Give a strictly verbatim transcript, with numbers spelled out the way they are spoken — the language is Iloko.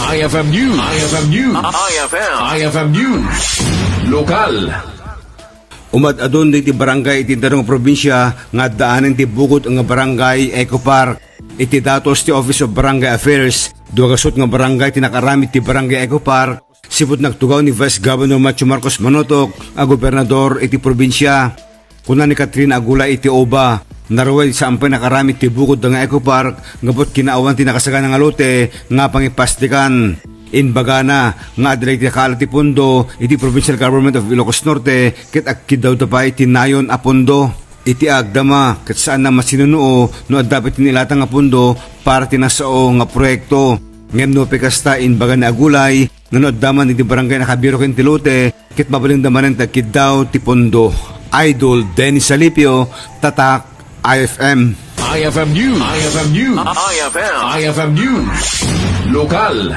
I F M News. I F M News. I F M. I F M News. Lokal. Umad-adun dagiti barangay iti inted nga probinsia nga addaanen ti bukod nga barangay eco park. Iti datos ti Office of Barangay Affairs, dua gasut nga barangay ti nakaaramid ti barangay eco park, sipud nagtugaw ni Vice Governor Matthew Marcos Manotok a gobernador iti probinsia. Kuna ni Katrina Agulay iti OBA, naruay saan pay nakaaramid ti bukod nga eco park gapu kinaawan ti nakasagana nga lote nga pangipastikan. Imbagana nga adda dagiti nakaala ti pondo iti Provincial Government of Ilocos Norte ket agkiddawda pay ti nayon a pondo. Iti agdama ket saanna masinunuo no adda pay ti nailatan nga pondo para ti nasao nga proyekto. Ngem no pikasta, imbaga ni Agulay, nga no adda man iti barangay nakabirok iti lote, ket mabalinda manen ti agkiddaw ti pondo. Idol Dennis Salipio, Tatak, I F M. I F M News. I F M News. I F M. I F M News. Lokal.